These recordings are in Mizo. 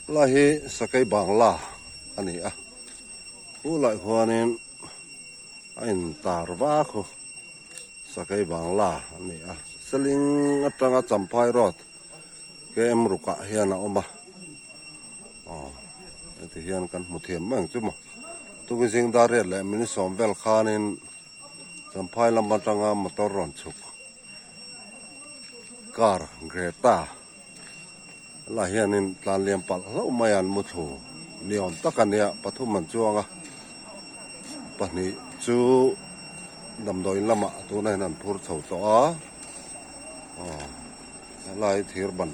Lai hi Sakei Bangla a ni a, khu lai huanin a intar va khu Sakei Bangla a ni a, Seling atanga Champhai Road KM rukah hian a awm a, aw heti hian kan hmu thiam mai ang chu maw, tukin zing dar riat leh minute sawm vel khanin Champhai lam atanga motor rawn chhuk car Greta. Helai hianin tlan liam palh hlauh mai a an mu thlu ni awm tak a nia pathum an chuang a pahnih chu damdawiin lamah tunah hian an phur chho tawh a aw helai thir ban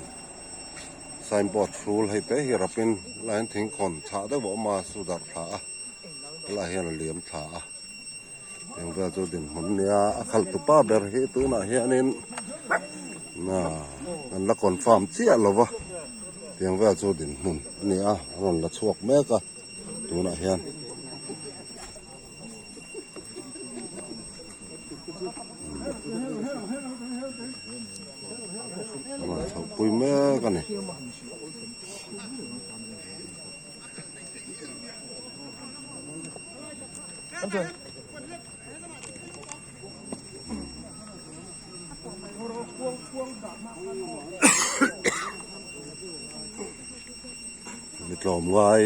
signboard hrul hei te hi rapin helai hian thingkhawn chhah deuh a awm a su darh thla a helai hian a liam thla a eng vel chu dinhmun nia a khalh tupa ber hi tunah hianin an la confirm chiah lo va tiang vel chu dinhmun a ni a a rawn la chhuak mek a tunah hian. A rawn chhoh pui mek a ni. Mi tlawm ngai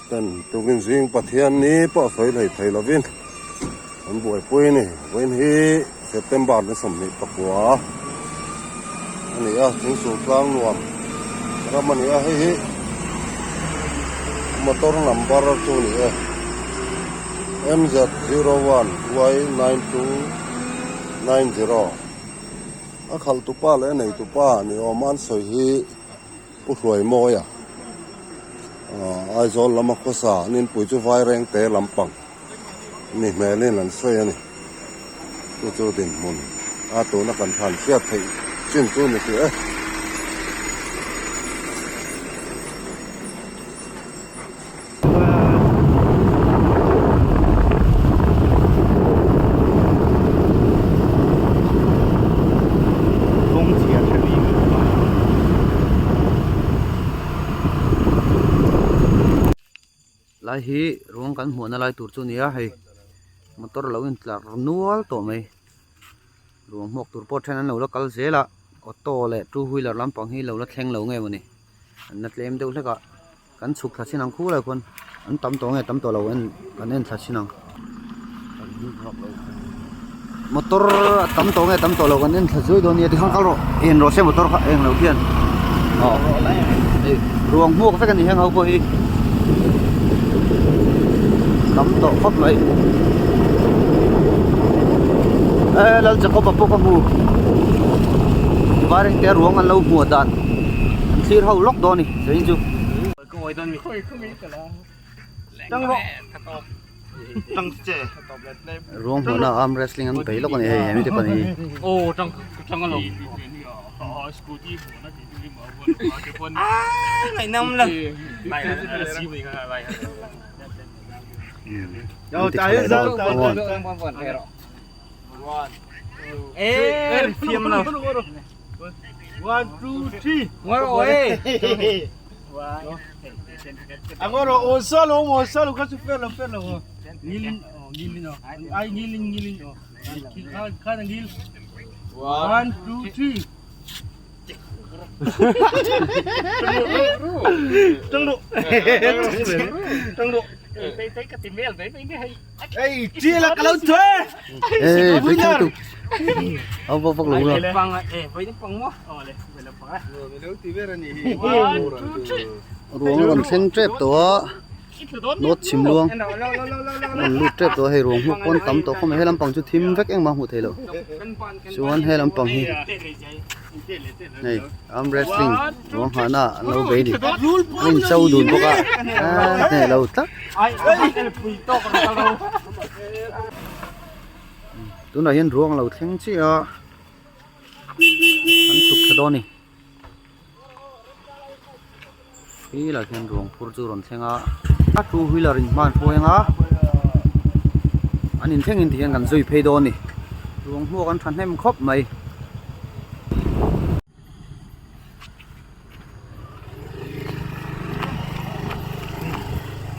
ten tukin zing Pathian ni pawh a sawi hlei thei lovin an buaipui a ni vawiin hi September ni 29 a ni a thingsul tlang nuam ram a ni a hei hi motor number chu a ni e M Z 01 Y 9290 a khalh tupa leh a nei tupa ni awm a an sawi hi Pu Hruaimawia Aizawl lama khawsa an inpui chu Vairengte lampang ni hmelin an sawi a ni. Chu chu dinhmun a tuna kan thlan hriat theih chin chu ni hrih e. Lai hi ruang kan hmuhna lai tur chu a ni a hei motor lo intlar nual tawh mai ruang hmuak tur pawh then an lo la kal zel a auto leh two wheeler lampang hi lo la thleng lo nge mawni an la tlem deuh hlek a. Kan chhuk thla chin ang khu lai khuan an tam tawh nge tam tawh lo en kan en thla chin ang motor a tam tawh nge tam tawh lo kan en thla zui dawn nia tikhan kal rawh en rawh se motor kha eng lo khian aw hei ruang hmuak vek a ni heng ho pawh hi tam tawh khawp mai e lal Jacob-a pawh ka hmu vairengte ruang an lo hmuh dan an thlir ho lawk dawn a ni. Zain chu. Ruang hmuhna arm wrestling an bei lawk a ni hei hemi te pahnih hi. An ti tha leh dawn aw. 1 2 3 Agora o solo o solo ka su ferlo ferlo ngilin oh ngilin oh ai ngilin ngilin oh ka ka ngil 1 2 3 Tunggu. Tunggu. Ê, chia là cái lâu thuê. Ê, với tiếp tục. Ông vọc vọc lũ rồi. Ruang rawn thleng tep tawh a nawt chhim luang rawn lut tep tawh a hei ruang hmuh pawn tam tawh khawp mai he lampang chu thim vek engmah hmuh theih loh chuan he lampang hi hei arm wrestling ruang nghahna an lo bei ni an incho dun bawk a a hneh lo tlat. Tunah hian ruang a lo thleng chiah a an chhuk thla dawn a ni helai hian ruang phur chu a rawn thleng a a two wheeler in hma an hruai ang a an inthleng in ti hian kan zui phei dawn a ni ruang hmuak an thahnem khawp mai.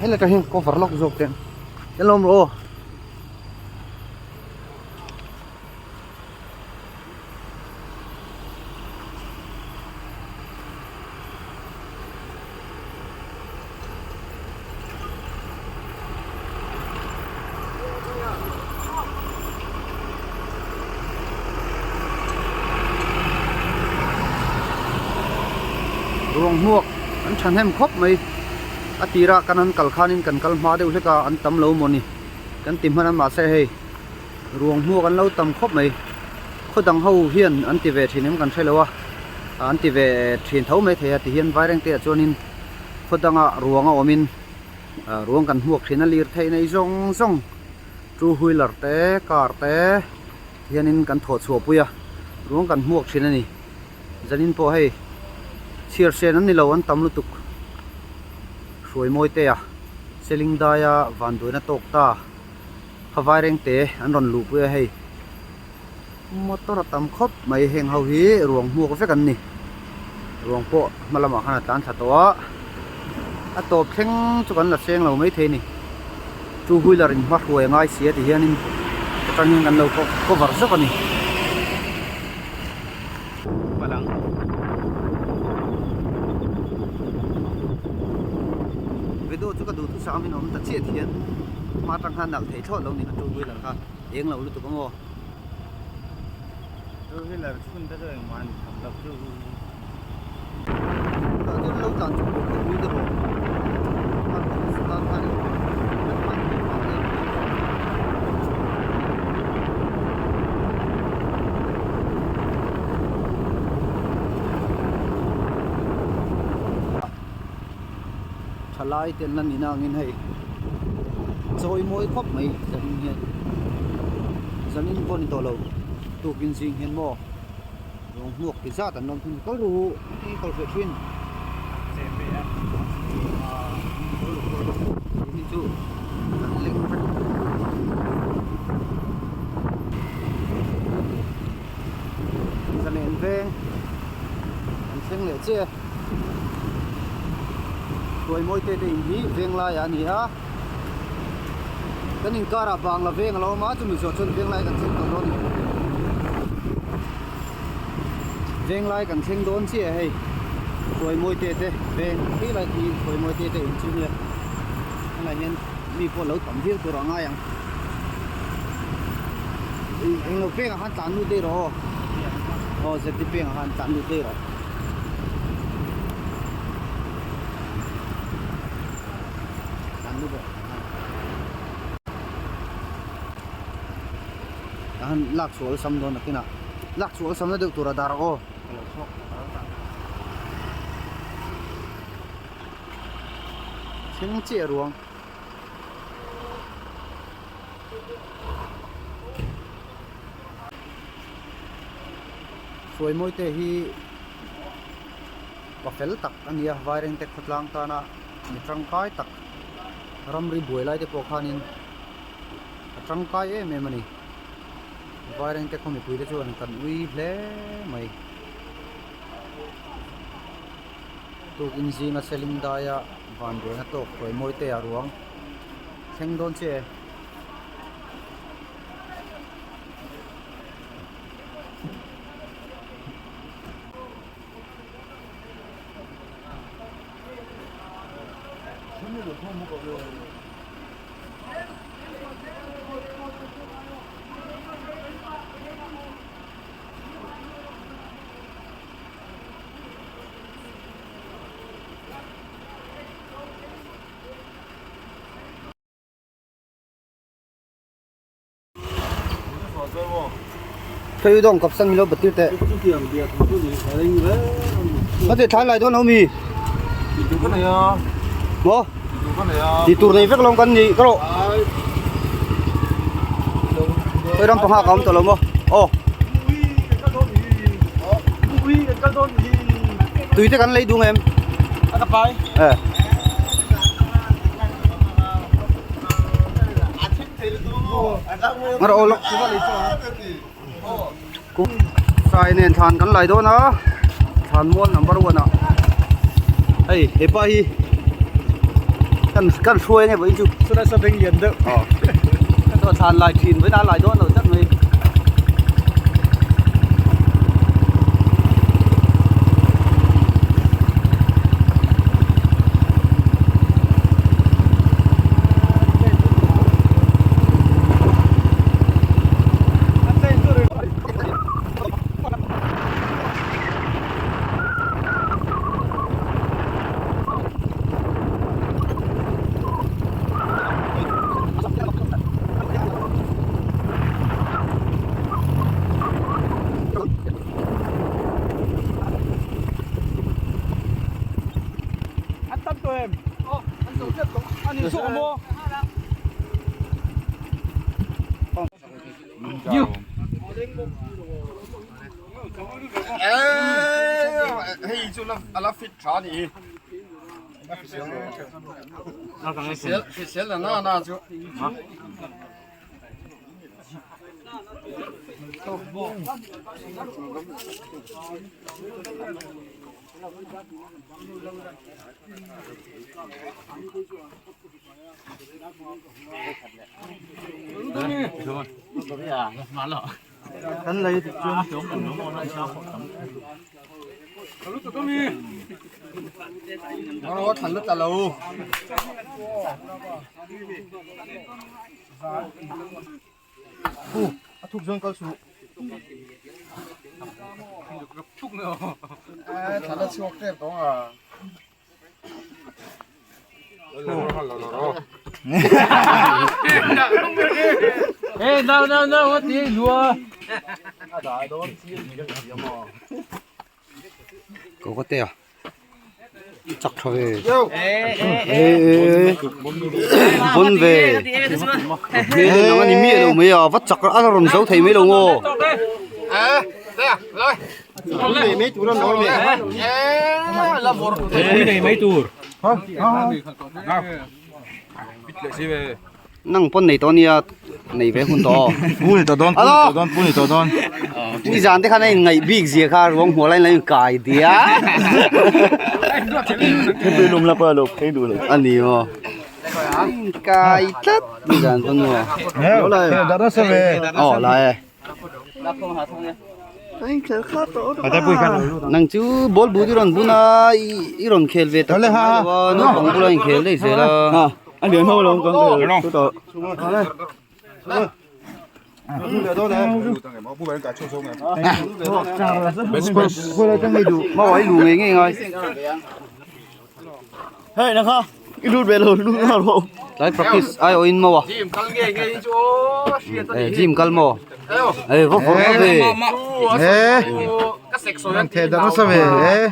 Helai atang hian cover lawk zawk teh ang. En lo awm rawh aw. Ruang hmuak an thahnem khawp mai a tirah kan han kal khanin kan kal hma deuh hlek a an tam lo mawni kan ti hman a mahse hei ruang hmuak an lo tam khawp mai khaw dang ho hian an ti ve thin em kan hre lo a an ti ve thin tho mai thei a ti hian vairengte ah chuanin khaw dangah ruang a awmin ruang kan hmuak thin a lirtheih nei zawng zawng two wheeler te car te hianin kan thawh chhuah pui a ruang kan hmuak thin a ni zanin pawh hei chhiar sen an ni lo an tam lutuk hruai mawi te a seling daia vanduaina tawk ta kha vaireng te an rawn luh pui a hei motor a tam khawp mai heng ho hi ruang hmuak vek an ni ruang pawh hma lamah khan a tlan thla tawh a a tawp thleng chu kan la seng lo maithei a ni two wheeler in hma hruai a ngai si a ti hianin atang hian kan lo cover zawk a ni. Video chu ka duhthusam in a awm ta chiah thian hma atang khan nalh thei thlawt lo ni kha two wheeler kha eng lo lutuk ang aw. Two wheeler chhun te chu engmah a ni tham lo chu. Tah chuan lo tlan chhuk pawh kha ui te rawh. Hman kan tan khan kan hman theih phah em. Thalai te an la ni na angin hei chawi mawi khawp mai zanin hian zanin pawh a ni tawh lo tukin zing hian maw lawng hmuak ti zat an rawn thun kal ru i kal hreh thin hi chu an leng vek zalen veng an thleng leh chiah e. Hruaimawi te te in hi veng laiah a ni a kan inkarah bangla veng a lo awm a chumi zawh chuan veng lai kan thleng tawh dawn a ni veng lai kan thleng dawn chiah a hei Hruaimawi te te veng khi lai khi Hruaimawi te te in chu nia helai hian mi pawh lo tam viau tur a ngai ang englo pengah khan tlan lut daih rawh aw aw zet pengah khan tlan lut daih rawh. Tahan lak chhuah awlsam dawn nakinah lak chhuah awlsam na deuh tur a dar aw. Thleng chiah ruang. Hruaimawi te hi pa fel tak a ni a Vairengte khawtlang tana mi tangkai tak ramri buai lai te pawh khanin a tangkai em em a ni Vairengte khaw mipui te chuan kan ui hle mai tukin zinga seling daia vanduaina tawk Hruaimawi te a ruang thleng dawn chiah e. Thei dawng kap sang ilo batir teh. Có thể thái lại đó đâu mì. Mo. Thì tur này vek long kan ni karo. Tôi đang panga kam to lo mo. Oh. Tui te kan lei dung em. Eh. Ngar aw lawk Sai nen thlan kan lai dawn a thlan mual number one ah hei hepa hi. Kan kan hruai nge vawiin chu. Chulai saw beng lian deuh. Aw. Chaw thlan lai thin vawiin a lai dawn lo tlat mai. Kokotea chak tha ve bon ve hmel nang ani miah lo mai a va chak a rawn zo thei mai lo maw nang pawn nei tawh ania nei ve hun tawh pu ni tawh dawn pu ni tawh dawn pu ni tawh dawn nizan te khan a in ngaih bik zia kha ruang hmuh lai in lo in kai dia thil lum la pawh a lo phei duh lo ani maw in kai tlat nizan pawn maw aw lai e Nang chu ball but i rawn bun a i rawn khel ve tak tak mai lo a naupang bula in khel daih zel a. Mau ai lu ngei ngei ngai. Hei nang kha i lut ve lo lut nghal ho. Tlai practice ai awh in maw a. Gym kal nge nge chu aw hriat a ni. Gym kal maw? Ei va vawrh va ve. Eh. Nang the dar nasa ve eh.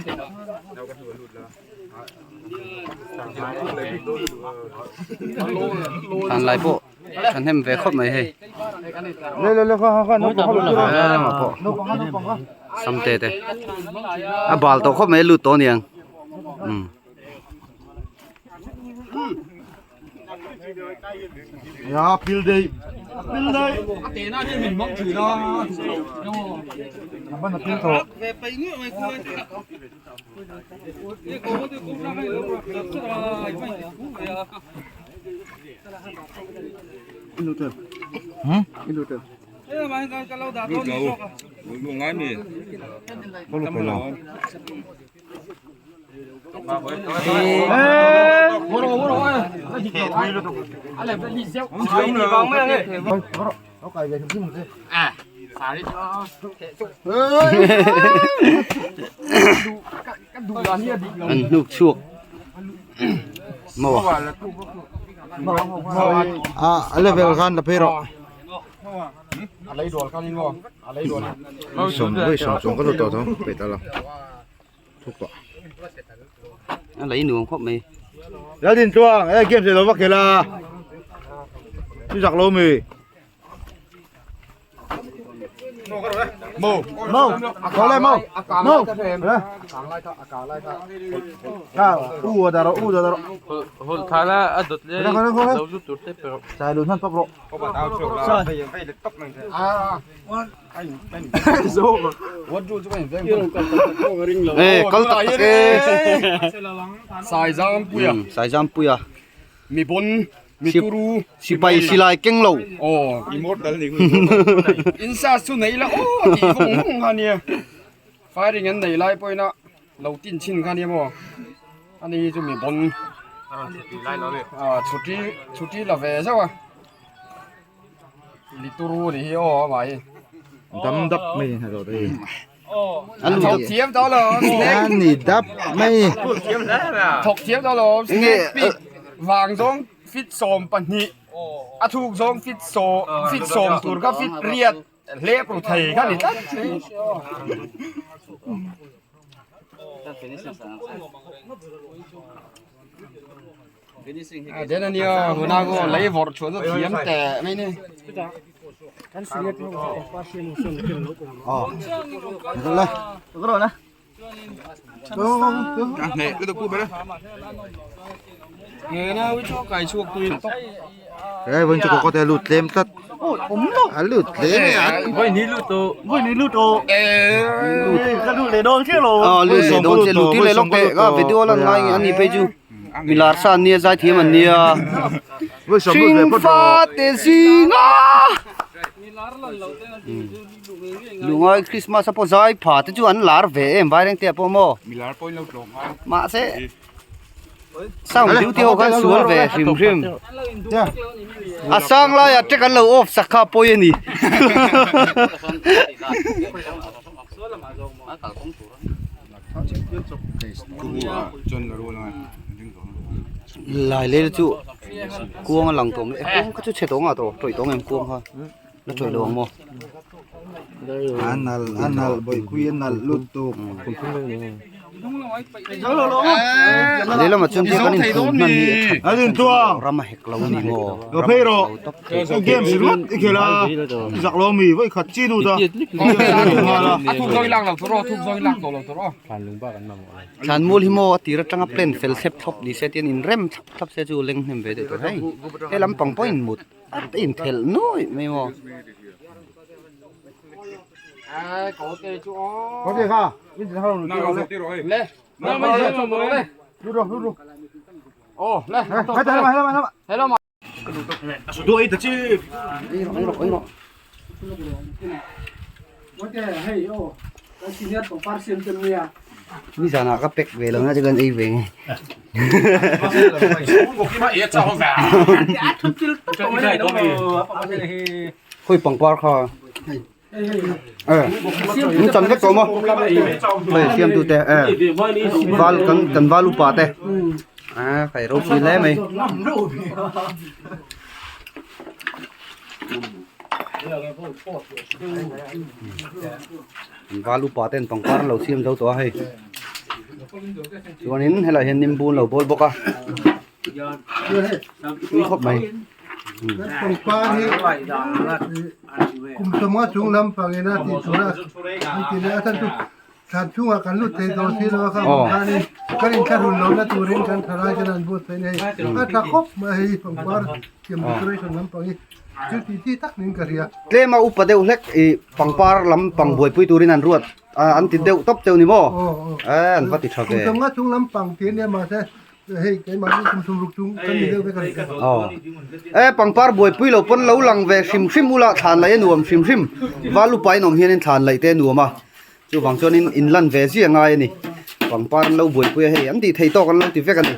Than lai pawh tha hnem ve khawp mai hei. Le le le kha kha naupang pawh samte te a bal tawh khawp mai a lut tawh aniang. Um. Ya pil dei. Pil dei. Ban a pil tawh. Hmm? An hnuk chhuak maw a a level khan la phei rawh sawm vawi sawm chuang ka lut tawh tho peih ta lo A lei nuam khawp mai. Laldin tluang e game thei lo vak thei la chu zak lo mi mo mo a le mo mo le ka u da ro u da ro hol thala a dot le lo zu tur te pero sai lu nan pap ro Ê kal tak tak e sai zam puia sai zam puia. Mi bon, mi turu, sipai silai keng lo. Aw, immortal ni in sa chu nei la aw tih vawng vawng kha nia. Firing an nei lai pawhin a lo tin chhin kha nia maw. Ani hi chu mi bon. Ah, chhuti chhuti la ve zauh a. Mi turu ni hi aw amah hi. Dam dap mai a hna te hi. An thawk thiam tawh lo An ni dap mai. Thawk thiam tawh lo snake pit vang zawng fit 12 a thuk zawng fit saw fit sawm tur kha fit riat hlep ru thei kha ni tlat. Den ania huna go lei vawrh chhuah chu thiam teh mai ni. Ê, vẫn chưa có thể lụt lên tất. À, lụt lên à. Ờ, lụt leh dawn che lụt leh lawk teh ka video lan ngai nge ani phei chu mi lar sa an nia zai thiam an nia hringfa te zinga lungai Christmas a pawh zai pha te chu an lar ve em vaireng te ah pawh maw mahse sound duty ho khan sual ve hrim hrim a sang laiah tek an lo off sak kha pawi a ni. Lai lel chu kuang a lang tawh mai e kuang kha chu chhe tawh nga tawh tawih tawh em kuang kha la tawih lo ang maw. A nal a nal bawihpui a nal lut tuk. Lehlamah chuan thil kan inphum hman hi a that tuah ram a hek lo a ni maw Lo phei rawh game ringawt i khel a zak lo mi vawi khat chi lut a A thuk zawi lak lo tur aw thuk zawi lak tawh lo tur aw. Thlan mual hi maw a tir atanga plan fel thlep thlawp ni se tian inrem thlap thlap se chu leng hnem ve daih tur hei he lampang pawh inmut a inthelh nuaih mai maw. Nizanah ka pack ve lo na chu kan ei ve nge. Khawi pangpar kha. In chan vek tawh maw hei siamtu te e val kan kan val upa te a kai ropui hle mai. Val upa ten pangpar an lo siam zo tawh a hei chuanin helaiah hian nimbu an lo bawl bawk a tui khawp mai. Pangpar hi kum sawmnga chung lampang ina tih tura an ti leh a chhan chu thlan chhungah kan lut thei dawn si lo a kha hmun khanin kan inthlahrun lohna turin kan thalai ten an buatsaih a ni hei a tha khawp mai a hei pangpar siam decoration lampang hi thil tih chi tak niin ka hria. Tlema upa deuh hlek ih pangpar lampang buaipui turin an ruat a an ti deuh tawp cheu ni maw? Aw an va ti tha ve. Kum sawmnga chung lampang tih a nia mahse Hei keimah hi kum thum ruk chung kan ni deuh vek a ni. Aw. E pangpar buaipui lo pawn lo lang ve hrim hrim ula thlan laih a nuam hrim hrim. Val upa in awm hianin thlan laih te a nuam a. Chuvang chuanin in lan ve zia ngai a ni. Pangpar an lo buaipui a hei an tih theih tawk an lo ti vek a ni.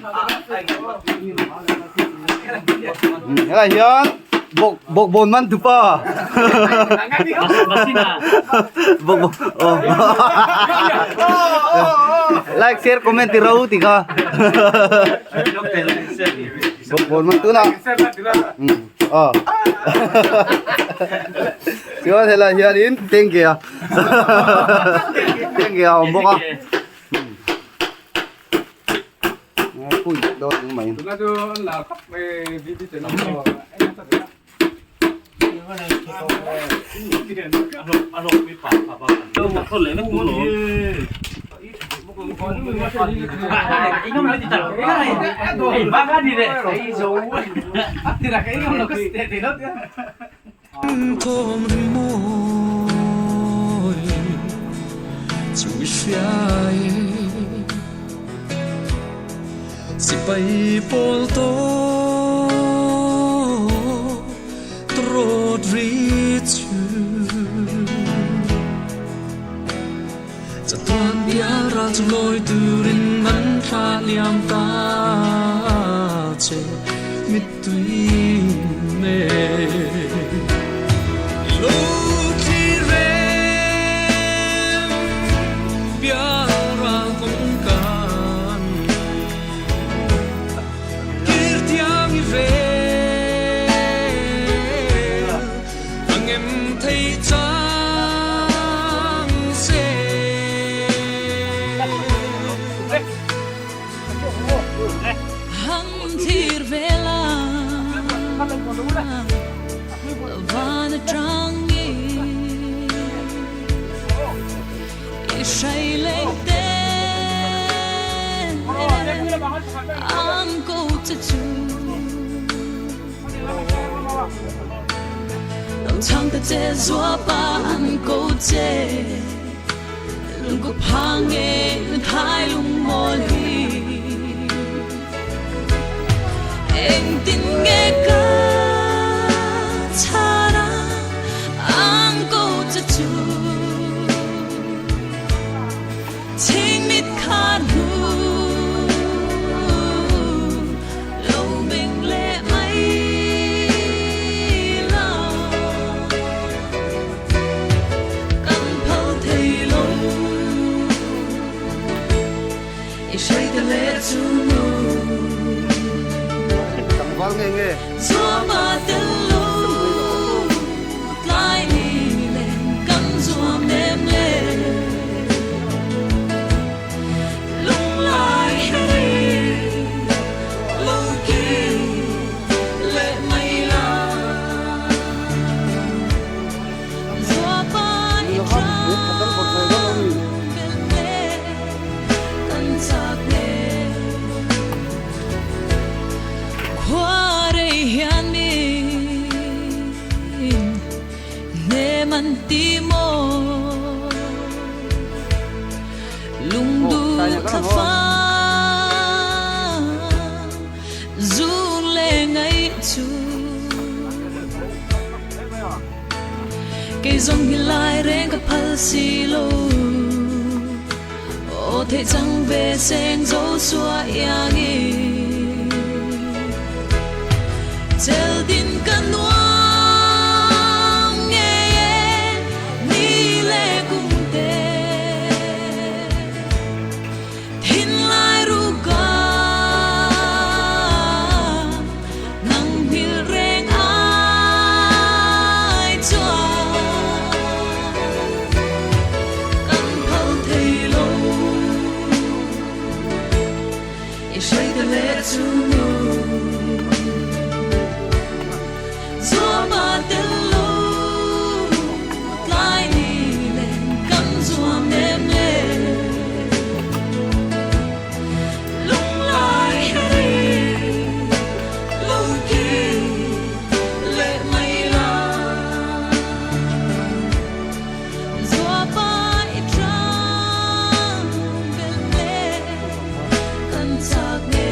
Helai hian bawk bawkbawn man tupa. Bawkbawn aw. Like share comment ti ro ti kha. Bawkbawn man tuna. Aw. Chuan helai hianin tengge a. Tengge a awm bawk a. Pui dawn ang mai. Pialral chung lawi turin an thlah liam ta che mittui nen. I lo thlir reng pialral kawngkan kir thiang i vel angem thei chang se. Han thlir vel a van atangin i hrai leng te an ko che chu Lo chang ta che zua pa an ko che Lung ko phang nge thai lung mawl hi Engtin nge ka chhana ang ko che chu Chhing mit khan hu lo meng leh mai la Kan phal thei lo i hrai ta leh chu nu Tlangval nge nge. Zuama tel lo tlai ni len kan zuam nem le Lunglai heri lo kir leh mai la Zuapa i tlang bel hle kan chak nge Khua rei hian min hnem an ti maw Lungduh thla fang zun leh ngaih chu Kei zawng hi lai reng ka phal si lo Aw theih chang ve seng zo sua iangin Chel din ka nuam ngei e ni leh kum te Thinlai ruka nang hmil reng ai chuan kan phal thei lo i hrai ta leh chu nu Zuama tel lo tlai ni len kan zuam nem le Lunglai heri lo kir leh mai la Zuapa i tlang bel hle kan chak nge.